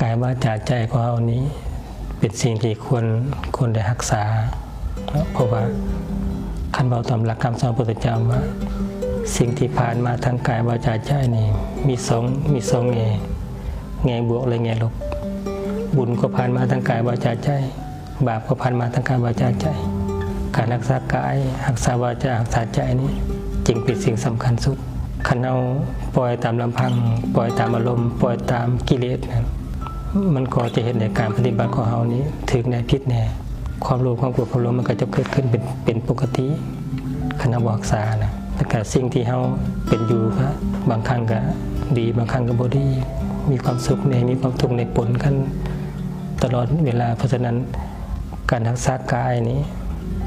ກາຍ ວາຈາ ໃຈຂອງເຮົານີ້ ເປັນສິ່ງທີ່ຄວນ ຄວນໄດ້ຮັກສາເນາະ ເພາະວ່າຄັນເວົ້າຕາມຫຼັກຄຳສອນຂອງພະພຸດທະເຈົ້າວ່າ ສິ່ງທີ່ຜ່ານມາທາງກາຍ ວາຈາ ໃຈນີ້ ມີສອງ ມີສອງແງ່ ແງ່ບວກ ແລະ ແງ່ລົບ. ບຸນກໍຜ່ານມາທາງກາຍ ວາຈາ ໃຈ, ບາບກໍຜ່ານມາທາງກາຍ ວາຈາ ໃຈ. ການຮັກສາກາຍ ຮັກສາວາຈາ ຮັກສາໃຈນີ້ ຈຶ່ງເປັນສິ່ງສຳຄັນສຸດ. ຄັນເຮົາປ່ອຍຕາມລຳພັງ ປ່ອຍຕາມອາລົມ ປ່ອຍຕາມກິເລດນັ້ນ ມັນກໍຈະເຮັດໃຫ້ການປະຕິບັດຂອງເຮົານີ້ຖືກແດ່ຜິດແດ່ ຄວາມໂລບຄວາມໂກດຄວາມຫຼົງມັນກໍຈະເກີດຂຶ້ນເປັນ ເປັນປົກກະຕິ ຄັນເຮົາບໍ່ຮັກສານະ. ແລ້ວກະສິ່ງທີ່ເຮົາເປັນຢູ່ກະບາງຄັ້ງກະດີ ບາງຄັ້ງກະບໍ່ດີ ມີຄວາມສຸກແດ່ ມີຄວາມທຸກແດ່ ປົນກັນຕະຫຼອດເວລາ. ເພາະສະນັ້ນ ການຮັກສາກາຍນີ້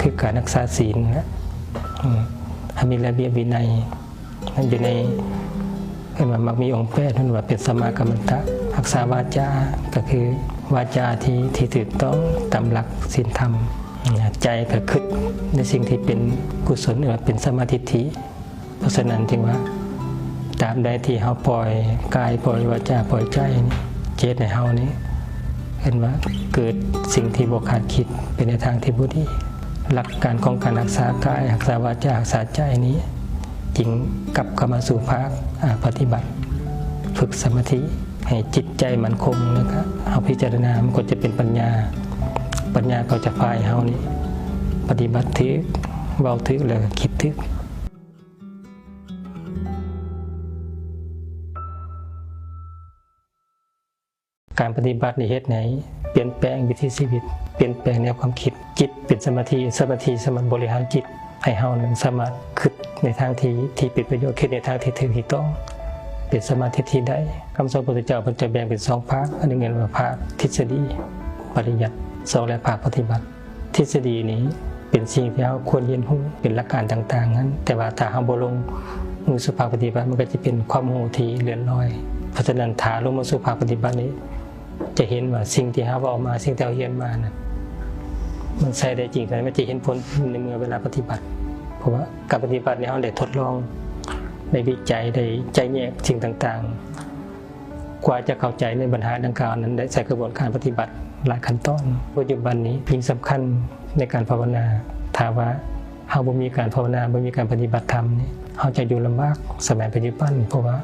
ຄືການຮັກສາສິນນະ ອືມ ໃຫ້ມີລະບຽບວິໄນ ມັນຢູ່ໃນ ເອີ້ນວ່າມັກມີອົງແປດ ເອີ້ນວ່າເປັນສະມາກັມມັນຕະ. ຮັກສາວາຈາ ກໍຄືວາຈາທີ່ ທີ່ຖືກຕ້ອງຕາມຫຼັກສິນທຳ. ໃຈກໍຄິດໃນສິ່ງທີ່ເປັນກຸສົນ ເອີ້ນວ່າເປັນສຳມາທິດຖິ. ເພາະສະນັ້ນຈຶ່ງວ່າ ຕາບໃດທີ່ເຮົາປ່ອຍກາຍ ປ່ອຍວາຈາ ປ່ອຍໃຈນີ້ ຈະເຮັດໃຫ້ເຮົານີ້ ເອີ້ນວ່າເກີດສິ່ງທີ່ບໍ່ຄາດຄິດ ໄປໃນທາງທີ່ບໍ່ດີ. ຫຼັກການຂອງການຮັກສາກາຍ ຮັກສາວາຈາ ຮັກສາໃຈນີ້ ຈຶ່ງກັບເຂົ້າມາສູ່ພາກ ອາ ປະຕິບັດ ຝຶກສະມາທິໃຫ້ຈິດໃຈໝັ້ນຄົງ ແລ້ວກະເຮົາພິຈາລະນາ ມັນກໍຈະເປັນປັນຍາ ປັນຍາກໍຈະພາໃຫ້ເຮົານີ້ປະຕິບັດຖືກ ເວົ້າຖືກ ແລ້ວກະຄິດຖືກ. ການປະຕິບັດນີ້ເຮັດໃຫ້ປ່ຽນແປງວິຖີຊີວິດ, ປ່ຽນແປງແນວຄວາມຄິດ. ຈິດເປັນສະມາທິ, ສະມາທິສາມາດບໍລິຫານຈິດໃຫ້ເຮົານັ້ນສາມາດຄິດໃນທາງທີ່ ທີ່ເປັນປະໂຫຍດ, ຄິດໃນທາງທີ່ຖືກທີ່ຕ້ອງ, ເປັນສະມາທິທີ່ໄດ້. ຄຳສອນຂອງພະພຸດທະເຈົ້າເພິ່ນຈະແບ່ງເປັນສອງພາກ, ອັນໜຶ່ງເອີ້ນວ່າພາກທິດສະດີ, ປະລິຍັດ, ສອງແລະພາກປະຕິບັດ. ທິດສະດີນີ້ເປັນສິ່ງທີ່ເຮົາຄວນຮຽນຮູ້ ເປັນຫຼັກການຕ່າງໆນັ້ນ, ແຕ່ວ່າຖ້າເຮົາບໍ່ລົງມືສູ່ພາກປະຕິບັດ ມັນກໍຈະເປັນຄວາມຮູ້ທີ່ເລື່ອນລອຍ. ເພາະສະນັ້ນ ຖ້າລົງມາສູ່ພາກປະຕິບັດນີ້ ຈະເຫັນວ່າສິ່ງທີ່ເຮົາເວົ້າມາ ສິ່ງທີ່ເຮົາຮຽນມານັ້ນ ມັນໃຊ້ໄດ້ຈິງ ແຕ່ມັນຈະເຫັນຜົນໃນເມື່ອເວລາປະຕິບັດ. ເພາະວ່າການປະຕິບັດນີ້ ເຮົາໄດ້ທົດລອງ ໄດ້ວິໄຈ ໄດ້ໄຈແຍກສິ່ງຕ່າງໆ ກວ່າຈະເຂົ້າໃຈໃນບັນຫາດັ່ງກ່າວນັ້ນ ໄດ້ໃຊ້ກະບວນການປະຕິບັດຫຼາຍຂັ້ນຕອນ. ປັດຈຸບັນນີ້ຍິ່ງສຳຄັນໃນການພາວະນາ. ຖ້າວ່າເຮົາບໍ່ມີການພາວະນາ ບໍ່ມີການປະຕິບັດທຳນີ້ ເຮົາຈະຢູ່ລຳບາກສະໄໝປັດຈຸບັນ, ເພາະວ່າ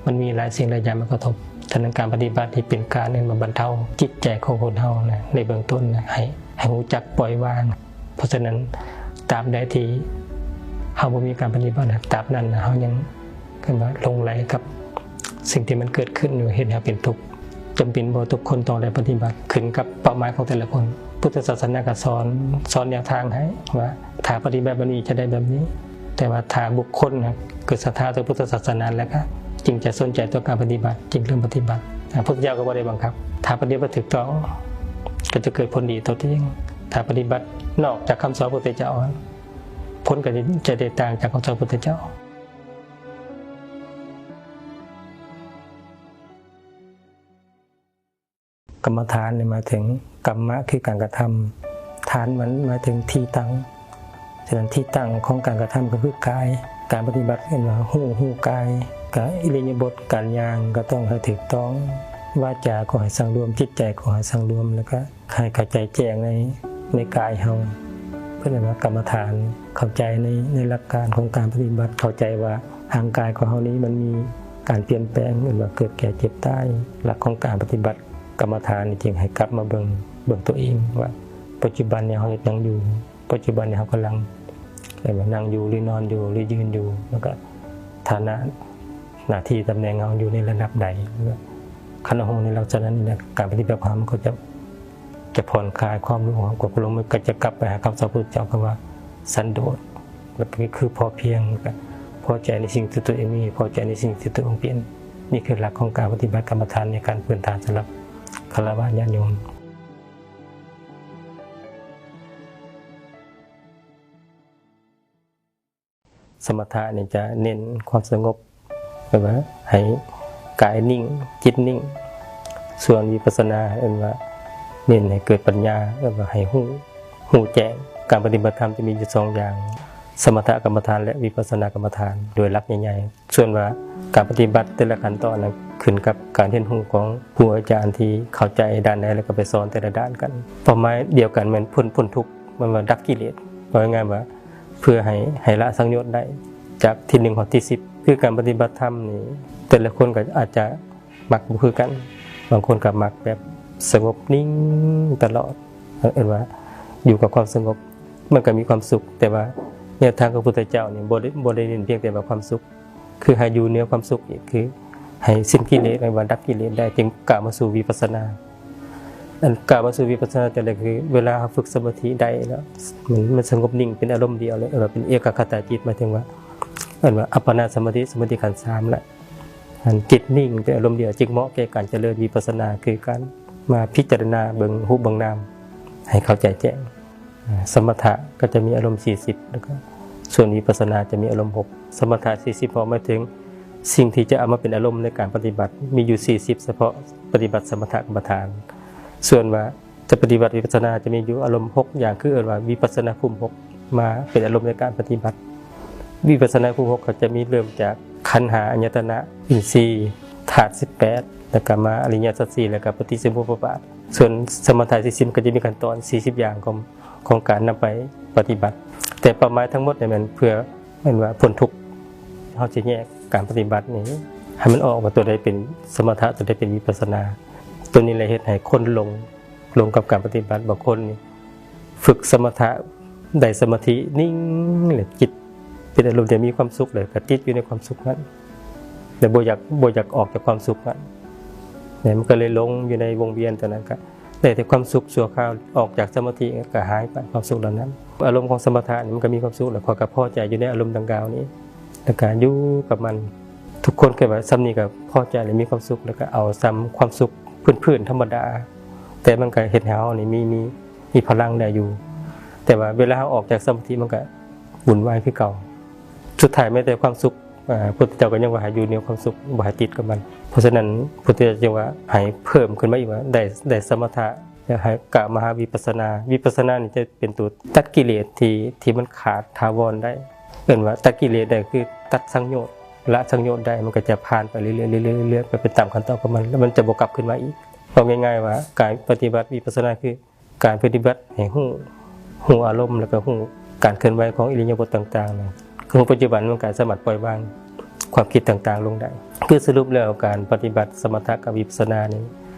ມັນມີຫຼາຍສິ່ງຫຼາຍຢ່າງມາກະທົບ. ສະນັ້ນ ການປະຕິບັດນີ້ເປັນການ ເອີ້ນວ່າ ບັນເທົາຈິດໃຈຂອງຄົນເຮົານະ ໃນເບື້ອງຕົ້ນນະ ໃຫ້ ໃຫ້ຮູ້ຈັກປ່ອຍວາງ. ເພາະສະນັ້ນ ຕາບໃດທີ່ເຮົາບໍ່ມີການປະຕິບັດ ຕາບນັ້ນເຮົາຍັງ ເອີ້ນວ່າ ຫຼົງໄຫຼກັບສິ່ງທີ່ມັນເກີດຂຶ້ນຢູ່ ເຮັດໃຫ້ເຮົາເປັນທຸກ. ຈຳເປັນບໍ່? ທຸກຄົນຕ້ອງໄດ້ປະຕິບັດ, ຂຶ້ນກັບເປົ້າໝາຍຂອງແຕ່ລະຄົນ. ພຸດທະສາສະໜາກໍສອນ ສອນແນວທາງໃຫ້ວ່າ ຖ້າປະຕິບັດແບບນີ້ຈະໄດ້ແບບນີ້, ແຕ່ວ່າຖ້າບຸກຄົນເກີດສັດທາຕໍ່ພຸດທະສາສະໜາແລ້ວ ກໍຈຶ່ງຈະສົນໃຈຕໍ່ການປະຕິບັດ, ຈຶ່ງເລີ່ມປະຕິບັດ. ອາ ພຸດທະເຈົ້າກໍບໍ່ໄດ້ບັງຄັບ, ຖ້າປະຕິບັດຖືກຕ້ອງ ກໍຈະເກີດຜົນດີຕໍ່ຕົວເອງ. ຖ້າປະຕິບັດນອກຈາກຄຳສອນພະພຸດທະເຈົ້າ, ຜົນກໍຈະ ຈະແຕກຕ່າງຈາກຄຳສອນພະພຸດທະເຈົ້າ. ກຳມະຖານນີ້ໝາຍເຖິງ ກຳມະ ຄືການກະທຳ, ຖານມັນໝາຍເຖິງທີ່ຕັ້ງ. ສະນັ້ນ ທີ່ຕັ້ງຂອງການກະທຳກໍຄືກາຍ. ການປະຕິບັດເອີ້ນວ່າຮູ້ ຮູ້ກາຍ, ກະອິລິຍາບົດການຍ່າງກໍຕ້ອງໃຫ້ຖືກຕ້ອງ, ວາຈາກໍໃຫ້ສັງລວມ, ຈິດໃຈກໍໃຫ້ສັງລວມ, ແລ້ວກະ ໃຫ້ເຂົ້າໃຈແຈ້ງໃນ ໃນກາຍເຮົາ. ເພິ່ນເອີ້ນວ່າກຳມະຖານ, ເຂົ້າໃຈໃນ ໃນຫຼັກການຂອງການປະຕິບັດ, ເຂົ້າໃຈວ່າຮ່າງກາຍຂອງເຮົານີ້ມັນມີການປ່ຽນແປງ, ເອີ້ນວ່າເກີດແກ່ເຈັບຕາຍ. ຫຼັກຂອງການປະຕິບັດກຳມະຖານນີ້ ຈຶ່ງໃຫ້ກັບມາເບິ່ງ ເບິ່ງຕົວເອງວ່າ ປັດຈຸບັນນີ້ເຮົາເຮັດຫຍັງຢູ່? ປັດຈຸບັນນີ້ເຮົາກຳລັງ ເອີ້ນວ່ານັ່ງຢູ່ ຫຼື ນອນຢູ່ ຫຼື ຢືນຢູ່, ແລ້ວກະຖານະ ໜ້າທີ່ຕຳແໜ່ງເຮົາຢູ່ໃນລະດັບໃດ? ຄັນເຮົາຮູ້ໃນລັກສະນະນີ້ແລ້ວ ການປະຕິບັດຂອງເຮົາມັນກໍຈະ ຈະຜ່ອນຄາຍຄວາມໂລບຄວາມໂກດຄວາມຫຼົງ, ມັນກໍຈະກັບໄປຫາຄຳສອນພະພຸດທະເຈົ້າ ຄຳວ່າສັນໂດດ, ແລ້ວກໍຄືພໍພຽງ, ກໍພໍໃຈໃນສິ່ງທີ່ຕົວເອງມີ, ພໍໃຈໃນສິ່ງທີ່ຕົວເອງເປັນ. ນີ້ຄືຫຼັກຂອງການປະຕິບັດກຳມະຖານໃນຂັ້ນພື້ນຖານສຳລັບຄາລະວະຍາດໂຍມ. ສະມະຖະນີ້ຈະເນັ້ນຄວາມສະຫງົບ, ແປວ່າໃຫ້ກາຍນິ່ງ, ຈິດນິ່ງ. ສ່ວນວິປັດສະນາ ເອີ້ນວ່າເນັ້ນໃຫ້ເກີດປັນຍາ, ເອີ້ນວ່າໃຫ້ຮູ້, ຮູ້ແຈ້ງ. ການປະຕິບັດທຳຈະມີຢູ່ສອງຢ່າງ, ສະມະຖະກຳມະຖານ ແລະ ວິປັດສະນາກຳມະຖານ ໂດຍຫຼັກໃຫຍ່ໆ. ສ່ວນວ່າການປະຕິບັດແຕ່ລະຂັ້ນຕອນນະ ຂຶ້ນກັບການຮຽນຮູ້ຂອງຄູອາຈານທີ່ເຂົ້າໃຈດ້ານໃດ ແລ້ວກໍໄປສອນແຕ່ລະດ້ານກັນ. ເປົ້າໝາຍດຽວກັນແມ່ນພົ້ນ ພົ້ນທຸກ ແມ່ນວ່າດັບກິເລດ. ເວົ້າງ່າຍໆວ່າເພື່ອໃຫ້ ໃຫ້ລະສັງໂຍດໄດ້ ຈາກທີໜຶ່ງຮອດທີສິບ. ຄືການປະຕິບັດທຳນີ້ ແຕ່ລະຄົນກໍອາດຈະມັກບໍ່ຄືກັນ. ບາງຄົນກໍມັກແບບສະຫງົບນິ່ງຕະຫຼອດ ເອີ້ນວ່າຢູ່ກັບຄວາມສະຫງົບ ມັນກໍມີຄວາມສຸກ. ແຕ່ວ່າແນວທາງຂອງພະພຸດທະເຈົ້ານີ້ ບໍ່ໄດ້ ບໍ່ໄດ້ເນັ້ນພຽງແຕ່ວ່າຄວາມສຸກ ຄືໃຫ້ຢູ່ເໜືອຄວາມສຸກອີກ ຄືໃຫ້ສິ້ນກິເລດ ແມ່ນວ່າດັບກິເລດໄດ້ ຈຶ່ງກ້າວມາສູ່ວິປັດສະນາ. ອັນກ້າວມາສູ່ວິປັດສະນາຈັ່ງໃດ? ຄືເວລາເຮົາຝຶກສະມາທິໄດ້ແລ້ວ ມັນ ມັນສະຫງົບນິ່ງເປັນອາລົມດຽວເລີຍ ເອີ້ນວ່າເປັນເອກະຄະຕາຈິດ ໝາຍເຖິງວ່າ ເອີ້ນວ່າອັບປະນາສະມາທິ ສະມາທິຂັ້ນສາມລະ ອັນຈິດນິ່ງເປັນອາລົມດຽວ ຈຶ່ງເໝາະແກ່ການຈະເລີນວິປັດສະນາ ຄືການມາພິຈາລະນາເບິ່ງຮູບເບິ່ງນາມໃຫ້ເຂົ້າໃຈແຈ້ງ. ສະມະຖະກໍຈະມີອາລົມສີ່ສິບ ແລ້ວກໍສ່ວນວິປັດສະນາຈະມີອາລົມຫົກ. ສະມະຖະສີ່ສິບ ເພາະໝາຍເຖິງສິ່ງທີ່ຈະເອົາມາເປັນອາລົມໃນການປະຕິບັດ ມີຢູ່ສີ່ສິບ ສະເພາະປະຕິບັດສະມະຖະກຳມະຖານ. ສ່ວນວ່າຈະປະຕິບັດວິປັດສະນາ ຈະມີຢູ່ອາລົມຫົກຢ່າງ ຄືເອີ້ນວ່າວິປັດສະນາພູມຫົກ ມາເປັນອາລົມໃນການປະຕິບັດ. ວິປັດສະນາພູມຫົກ ກໍຈະມີເລີ່ມຈາກຂັນຫ້າ ອາຍະຕະນະ ອິນຊີ ທາດສິບແປດ ແລ້ວກໍມາອະລິຍະສັດສີ່ ແລ້ວກໍປະຕິສະມຸບປະບາດ. ສ່ວນສະມະຖະສີ່ສິບ ກໍຈະມີຂັ້ນຕອນສີ່ສິບຢ່າງຂອງ ຂອງການນຳໄປປະຕິບັດ. ແຕ່ເປົ້າໝາຍທັງໝົດນີ້ແມ່ນເພື່ອ ແມ່ນວ່າພົ້ນທຸກ. ເຮົາຈະແຍກການປະຕິບັດນີ້ໃຫ້ມັນອອກວ່າຕົວໃດເປັນສະມະຖະ ຕົວໃດເປັນວິປັດສະນາ. ຕົວນີ້ແຫຼະເຮັດໃຫ້ຄົນຫຼົງ ຫຼົງກັບການປະຕິບັດ. ບາງຄົນນີ້ຝຶກສະມະຖະ ໄດ້ສະມາທິນິ່ງ ແລະ ຈິດເປັນອາລົມທີ່ມີຄວາມສຸກ ແລ້ວກໍຕິດຢູ່ໃນຄວາມສຸກນັ້ນ ແລະ ບໍ່ຢາກ ບໍ່ຢາກອອກຈາກຄວາມສຸກນັ້ນ. ແລ້ວມັນກໍເລີຍຫຼົງຢູ່ໃນວົງວຽນຕົວນັ້ນ ກໍ ໄດ້ແຕ່ຄວາມສຸກຊົ່ວຄາວ ອອກຈາກສະມາທິກໍຫາຍໄປຄວາມສຸກເຫຼົ່ານັ້ນ. ອາລົມຂອງສະມະຖະນີ້ມັນກໍມີຄວາມສຸກ ແລ້ວຂ້ອຍກໍພໍໃຈຢູ່ໃນອາລົມດັ່ງກ່າວນີ້ ແລ້ວກໍຢູ່ກັບມັນ. ທຸກຄົນຄິດວ່າສ່ຳນີ້ກໍພໍໃຈ ແລະ ມີຄວາມສຸກ ແລ້ວກໍເອົາສ່ຳຄວາມສຸກພື້ນໆທຳມະດາ ແຕ່ມັນກໍເຮັດໃຫ້ເຮົານີ້ມີ ມີ ມີພະລັງໄດ້ຢູ່. ແຕ່ວ່າເວລາເຮົາອອກຈາກສະມາທິ ມັນກໍວຸ່ນວາຍຄືເກົ່າ. ສຸດທ້າຍແມ້ແຕ່ຄວາມສຸກ ອາ ພຸດທະເຈົ້າກໍຍັງວ່າໃຫ້ຢູ່ເໜືອຄວາມສຸກ ບໍ່ໃຫ້ຕິດກັບມັນ. ເພາະສະນັ້ນ ພຸດທະເຈົ້າຈຶ່ງວ່າໃຫ້ເພີ່ມຂຶ້ນມາອີກວ່າ ໄດ້ ໄດ້ສະມະຖະ ແລ້ວໃຫ້ກ້າວມາຫາວິປັດສະນາ. ວິປັດສະນານີ້ຈະເປັນຕົວຕັດກິເລດທີ່ ທີ່ມັນຂາດຖາວອນໄດ້. ເອີ້ນວ່າຕັດກິເລດໄດ້ ຄືຕັດສັງໂຍດ ລະສັງໂຍດໄດ້ ມັນກໍຈະຜ່ານໄປເລື້ອຍໆ ເລື້ອຍໆ ເລື້ອຍໆ ໄປ ໄປຕາມຂັ້ນຕອນຂອງມັນ ແລ້ວມັນຈະບໍ່ກັບຄືນມາອີກ. ເວົ້າງ່າຍໆວ່າການປະຕິບັດວິປັດສະນາຄື ການປະຕິບັດໃຫ້ຮູ້ ຮູ້ອາລົມ ແລ້ວກໍຮູ້ການເຄື່ອນໄຫວຂອງອິລິຍາບົດຕ່າງໆນະ ຄືຮູ້ປັດຈຸບັນ ມັນກໍສາມາດປ່ອຍວາງຄວາມຄິດຕ່າງໆລົງໄດ້. ຄືສະຫຼຸບແລ້ວ ການປະຕິບັດສະມະຖະກັບວິປັດສະນານີ້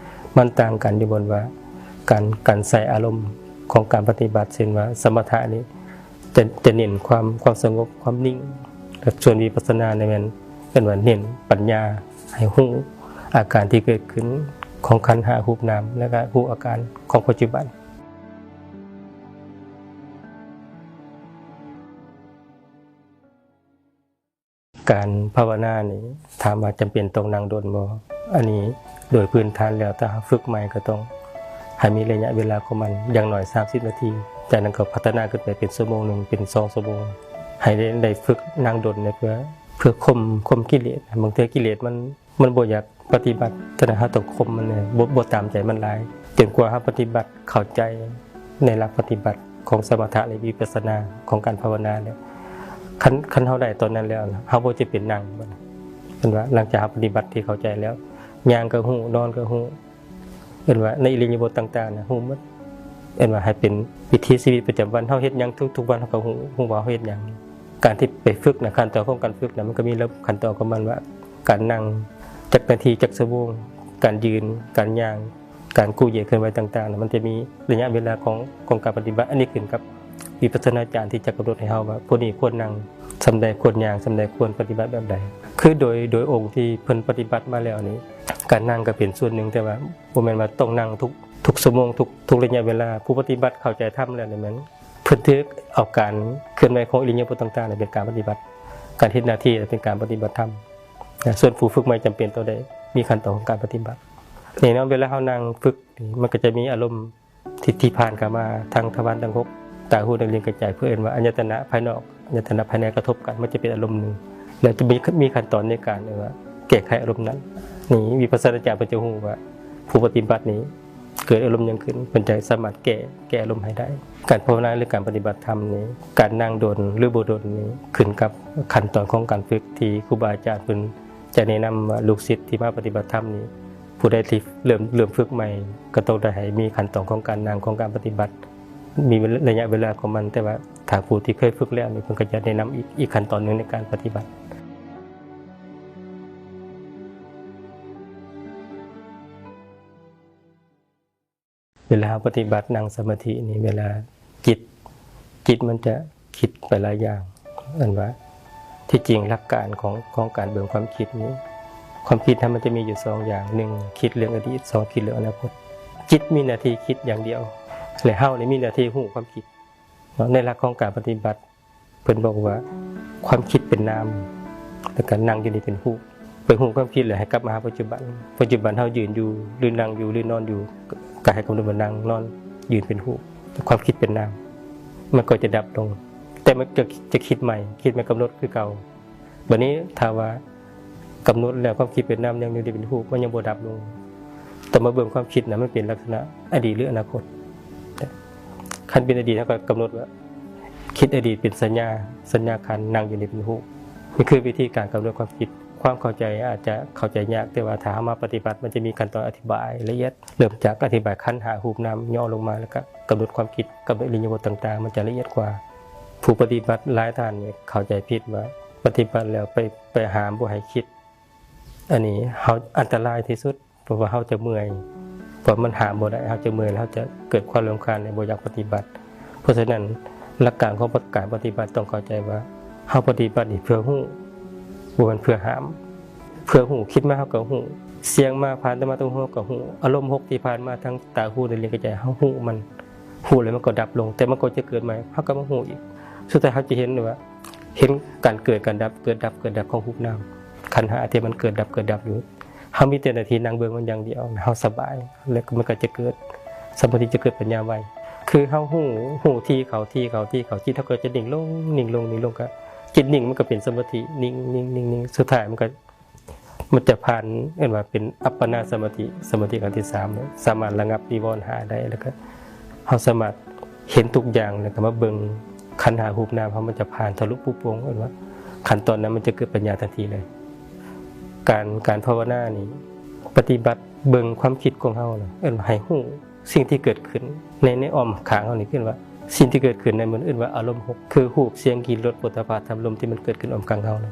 ມັນຕ່າງກັນຢູ່ບ່ອນວ່າ ການ ການໃສ່ອາລົມຂອງການປະຕິບັດ ເຊັ່ນວ່າສະມະຖະນີ້ ຈະ ຈະເນັ້ນຄວາມ ຄວາມສະຫງົບ ຄວາມນິ່ງ ແລະ ສ່ວນວິປັດສະນານີ້ແມ່ນ ເອີ້ນວ່າເນັ້ນປັນຍາ ໃຫ້ຮູ້ອາການທີ່ເກີດຂຶ້ນຂອງຂັນຫ້າ ຮູບນາມ ແລະ ກໍຮູ້ອາການຂອງປັດຈຸບັນ. ການພາວະນານີ້ ຖາມວ່າຈຳເປັນຕ້ອງນັ່ງດົນບໍ່? ອັນນີ້ໂດຍພື້ນຖານແລ້ວ ຖ້າເຮົາຝຶກໃໝ່ກໍຕ້ອງໃຫ້ມີໄລຍະເວລາຂອງມັນ ຢ່າງໜ້ອຍສາມສິບນາທີ, ຈາກນັ້ນກໍພັດທະນາຂຶ້ນໄປເປັນຊົ່ວໂມງໜຶ່ງ ເປັນສອງຊົ່ວໂມງ ໃຫ້ໄດ້ ໄດ້ຝຶກນັ່ງດົນເນາະ ເພື່ອ ເພື່ອຂົ່ມ ຂົ່ມກິເລດ. ບາງເທື່ອກິເລດມັນ ມັນບໍ່ຢາກປະຕິບັດ, ສະນັ້ນເຮົາຕ້ອງຂົ່ມມັນແດ່ ບໍ່ ບໍ່ຕາມໃຈມັນຫຼາຍ ຈົນກວ່າເຮົາປະຕິບັດເຂົ້າໃຈ ໃນຫຼັກປະຕິບັດຂອງສະມະຖະ ແລະ ວິປັດສະນາ ຂອງການພາວະນາແລ້ວ ຄັນ ຄັນເຮົາໄດ້ຕອນນັ້ນແລ້ວ ເຮົາບໍ່ຈຳເປັນນັ່ງ. ເພິ່ນວ່າຫຼັງຈາກເຮົາປະຕິບັດທີ່ເຂົ້າໃຈແລ້ວ ຍ່າງກໍຮູ້ ນອນກໍຮູ້ ເອີ້ນວ່າໃນອິລິຍາບົດຕ່າງໆນະ ຮູ້ໝົດ. ເອີ້ນວ່າໃຫ້ເປັນວິຖີຊີວິດປະຈຳວັນ ເຮົາເຮັດຫຍັງທຸກໆວັນ ເຮົາກໍຮູ້ ຮູ້ວ່າເຮົາເຮັດຫຍັງ. ການທີ່ໄປຝຶກນະ ຂັ້ນຕອນຂອງການຝຶກນະ ມັນກໍມີລະບົບຂັ້ນຕອນຂອງມັນວ່າ ການນັ່ງຈັກນາທີ ຈັກຊົ່ວໂມງ, ການຢືນ ການຍ່າງ ການກູ້ເຢຍເຄື່ອນໄຫວຕ່າງໆນະ ມັນຈະມີໄລຍະເວລາຂອງ ຂອງການປະຕິບັດ. ອັນນີ້ຂຶ້ນກັບວິປັດສະນາຈານທີ່ຈະກຳນົດໃຫ້ເຮົາວ່າ ຜູ້ນີ້ຄວນນັ່ງສ່ຳໃດ, ຄວນຍ່າງສ່ຳໃດ, ຄວນປະຕິບັດແບບໃດ. ຄືໂດຍ ໂດຍອົງທີ່ເພິ່ນປະຕິບັດມາແລ້ວນີ້ ການນັ່ງກໍເປັນສ່ວນໜຶ່ງ, ແຕ່ວ່າບໍ່ແມ່ນວ່າຕ້ອງນັ່ງທຸກ ທຸກຊົ່ວໂມງ, ທຸກ ທຸກໄລຍະເວລາ. ຜູ້ປະຕິບັດເຂົ້າໃຈທຳແລ້ວນີ້ແມ່ນ ເພິ່ນຖືເອົາການເຄື່ອນໄຫວຂອງອິລິຍາບົດຕ່າງໆເປັນການປະຕິບັດ, ການເຮັດໜ້າທີ່ເປັນການປະຕິບັດທຳ. ສ່ວນຜູ້ຝຶກໃໝ່ຈຳເປັນຕ້ອງໄດ້ມີຂັ້ນຕອນຂອງການປະຕິບັດ. ແນ່ນອນ ເວລາເຮົານັ່ງຝຶກ ມັນກໍຈະມີອາລົມທີ່ ທີ່ຜ່ານເຂົ້າມາທາງທະວານທັງຫົກ ຕາ ຫູ ດຽວ ລີ້ນ ກາຍ ໃຈ ເພິ່ນເອີ້ນວ່າອາຍະຕະນະພາຍນອກ, ອາຍະຕະນະພາຍໃນກະທົບກັນ ມັນຈະເປັນອາລົມໜຶ່ງ ແລ້ວຈະມີ ມີຂັ້ນຕອນໃນການ ເອີ້ນວ່າແກ້ໄຂອາລົມນັ້ນ. ນີ້ວິປັດສະນາຈານເພິ່ນຈະຮູ້ວ່າຜູ້ປະຕິບັດນີ້ ເກີດອາລົມຫຍັງຂຶ້ນ ເພິ່ນຈະສາມາດແກ້ ແກ້ອາລົມໃຫ້ໄດ້. ການພາວະນາ ຫຼື ການປະຕິບັດທຳນີ້ ການນັ່ງດົນ ຫຼື ບໍ່ດົນນີ້ ຂຶ້ນກັບຂັ້ນຕອນຂອງການຝຶກທີ່ຄູບາອາຈານເພິ່ນ ຈະແນະນຳວ່າລູກສິດທີ່ມາປະຕິບັດທຳນີ້ ຜູ້ໃດທີ່ເລີ່ມ ເລີ່ມຝຶກໃໝ່ ກໍຕ້ອງໄດ້ໃຫ້ມີຂັ້ນຕອນຂອງການນັ່ງ ຂອງການປະຕິບັດ ມີໄລຍະເວລາຂອງມັນ, ແຕ່ວ່າຖ້າຜູ້ທີ່ເຄີຍຝຶກແລ້ວນີ້ ເພິ່ນກໍຈະແນະນຳອີກ ອີກຂັ້ນຕອນໜຶ່ງໃນການປະຕິບັດ. ເວລາເຮົາປະຕິບັດນັ່ງສະມາທິນີ້ ເວລາຈິດ ຈິດມັນຈະຄິດໄປຫຼາຍຢ່າງ. ອັນວ່າທີ່ຈິງຫຼັກການຂອງ ຂອງການເບິ່ງຄວາມຄິດນີ້ ຄວາມຄິດເຮົາມັນຈະມີຢູ່ສອງຢ່າງ, ໜຶ່ງ ຄິດເລື່ອງອະດີດ, ສອງ ຄິດເລື່ອງອະນາຄົດ. ຈິດມີໜ້າທີ່ຄິດຢ່າງດຽວ ແລະ ເຮົານີ້ມີໜ້າທີ່ຮູ້ຄວາມຄິດເນາະ. ໃນຫຼັກຂອງການປະຕິບັດ ເພິ່ນບອກວ່າຄວາມຄິດເປັນນາມ ແລ້ວກໍນັ່ງຢູ່ນີ້ເປັນຮູບ. ໄປຮູ້ຄວາມຄິດແລ້ວໃຫ້ກັບມາຫາປັດຈຸບັນ. ປັດຈຸບັນເຮົາຢືນຢູ່ ຫຼືນັ່ງຢູ່ ຫຼືນອນຢູ່ ກໍໃຫ້ກຳນົດວ່ານັ່ງ ນອນ ຢືນເປັນຮູບ. ຄວາມຄິດເປັນນາມ ມັນກໍຈະດັບລົງ ແຕ່ມັນກໍຈະຄິດໃໝ່ ຄິດໃໝ່ກຳນົດຄືເກົ່າ. ບັດນີ້ຖ້າວ່າກຳນົດແລ້ວຄວາມຄິດເປັນນາມ ຍັງຢູ່ໃນເປັນຮູບ ມັນຍັງບໍ່ດັບລົງ. ແຕ່ມາເບິ່ງຄວາມຄິດນະ ມັນເປັນລັກສະນະອະດີດ ຫຼື ອະນາຄົດ. ຄັນເປັນອະດີດ ເຮົາກໍກຳນົດວ່າຄິດອະດີດເປັນສັນຍາ ສັນຍາຂັນ ນັ່ງຢູ່ໃນເປັນຮູບ. ນີ້ຄືວິທີການກຳນົດຄວາມຄິດ. ຄວາມເຂົ້າໃຈອາດຈະເຂົ້າໃຈຍາກ, ແຕ່ວ່າຖ້າເຮົາມາປະຕິບັດ ມັນຈະມີຂັ້ນຕອນອະທິບາຍລະອຽດ, ເລີ່ມຈາກອະທິບາຍຂັນຫ້າ ຮູບນາມ ຍໍລົງມາ ແລ້ວກໍກຳນົດຄວາມຄິດ, ກຳນົດອິລິຍາບົດຕ່າງໆ ມັນຈະລະອຽດກວ່າ. ຜູ້ປະຕິບັດຫຼາຍທ່ານນີ້ເຂົ້າໃຈຜິດວ່າປະຕິບັດແລ້ວໄປ ໄປຫ້າມບໍ່ໃຫ້ຄິດ. ອັນນີ້ເຮົາອັນຕະລາຍທີ່ສຸດ ເພາະວ່າເຮົາຈະເມື່ອຍ, ເພາະມັນຫ້າມບໍ່ໄດ້, ເຮົາຈະເມື່ອຍ ແລ້ວເຮົາຈະເກີດຄວາມລຳຄານ ແລະ ບໍ່ຢາກປະຕິບັດ. ເພາະສະນັ້ນ ຫຼັກການຂອງການປະຕິບັດຕ້ອງເຂົ້າໃຈວ່າ ເຮົາປະຕິບັດນີ້ເພື່ອຮູ້, ບໍ່ແມ່ນເພື່ອຫ້າມ. ເພື່ອຮູ້, ຄິດມາເຮົາກໍຮູ້, ສຽງມາຜ່ານຕາມາທາງຫູເຮົາກໍຮູ້, ອາລົມຫົກທີ່ຜ່ານມາທາງຕາ, ຫູ, ຕາ, ລີ້ນ, ກາຍ, ໃຈ, ເຮົາຮູ້ມັນ, ຮູ້ແລ້ວມັນກໍດັບລົງ, ແຕ່ມັນກໍຈະເກີດໃໝ່, ເຮົາກໍມາຮູ້ອີກ. ສຸດທ້າຍເຮົາຈະເຫັນວ່າ ເຫັນການເກີດ, ການດັບ, ເກີດ, ດັບ, ເກີດ, ດັບຂອງຮູບນາມຂັນຫ້າທີ່ມັນເກີດ, ດັບ, ເກີດ, ດັບຢູ່. ເຮົາມີແຕ່ໜ້າທີ່ນັ່ງເບິ່ງມັນຢ່າງດຽວ, ເຮົາສະບາຍ ແລ້ວມັນກໍຈະເກີດສະມາທິ, ຈະເກີດປັນຍາໄວ. ຄືເຮົາຮູ້, ຮູ້ທີ່ເຂົ້າ, ທີ່ເຂົ້າ, ທີ່ເຂົ້າ, ຈິດເຮົາກໍຈະນິ່ງລົງ, ນິ່ງລົງ, ນິ່ງລົງ, ກໍຈິດນິ່ງ, ມັນກໍເປັນສະມາທິ, ນິ່ງ, ນິ່ງ, ນິ່ງ, ນິ່ງ. ສຸດທ້າຍມັນກໍ ມັນຈະຜ່ານ, ເອີ້ນວ່າເປັນອັບປະນາສະມາທິ, ສະມາທິຂັ້ນທີສາມເນາະ, ສາມາດລະງັບນິວອນຫ້າໄດ້, ແລ້ວກໍເຮົາສາມາດເຫັນທຸກຢ່າງ, ແລ້ວກໍມາເບິ່ງຂັນຫ້າຮູບນາມເຮົາ, ມັນຈະຜ່ານທະລຸປຸໂປ່ງ, ເອີ້ນວ່າຂັ້ນຕອນນັ້ນມັນຈະເກີດປັນຍາທັນທີເລີຍ. ການ, ການພາວະນານີ້ ປະຕິບັດເບິ່ງຄວາມຄິດຂອງເຮົານະ, ເອີ້ນວ່າໃຫ້ຮູ້ ສິ່ງທີ່ເກີດຂຶ້ນໃນ, ໃນອ້ອມຂ້າງເຮົານີ້ ເອີ້ນວ່າ ສິ່ງທີ່ເກີດຂຶ້ນໃນມັນເອີ້ນວ່າອາລົມຫົກ ຄືຮູບ, ສຽງ, ກິ່ນ, ລົດ, ໂຜດຖະພະ, ທຳ, ລົມ ທີ່ມັນເກີດຂຶ້ນອ້ອມຂ້າງເຮົານະ.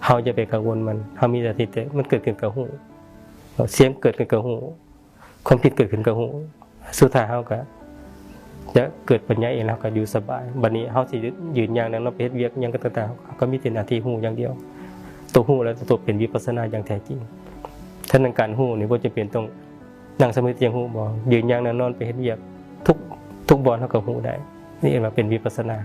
ເຮົາຢ່າໄປກັງວົນມັນ, ເຮົາມີໜ້າທີ່ແຕ່ມັນເກີດຂຶ້ນກໍຮູ້, ສຽງເກີດຂຶ້ນກໍຮູ້, ຄວາມຄິດເກີດຂຶ້ນກໍຮູ້. ສຸດທ້າຍເຮົາກໍຈະເກີດປັນຍາເອງ, ເຮົາກໍຢູ່ສະບາຍ. ບັດນີ້ເຮົາຊິຢືນ, ຢືນ, ຍ່າງ, ນັ່ງ, ນອນ, ໄປເຮັດວຽກຫຍັງກໍຕ່າງໆ, ເຮົາກໍມີແຕ່ໜ້າທີ່ຮູ້ຢ່າງດຽວ. ໂຕຮູ້ແລ້ວໂຕເປັນວິປັດສະນາຢ່າງແທ້ຈິງ. ສະນັ້ນການຮູ້ນີ້ບໍ່ຈຳເປັນຕ້ອງ ນັ່ງສະມາທິຈັ່ງຮູ້ບໍ່? ຢືນ, ຍ່າງ, ນັ່ງ, ນອນ, ໄປເຮັດວຽກ ທຸກ, ທຸກບ່ອນເຮົາກໍຮູ້ໄດ້. ນີ້ເອີ້ນວ່າເປັນວິປັດສະນາ.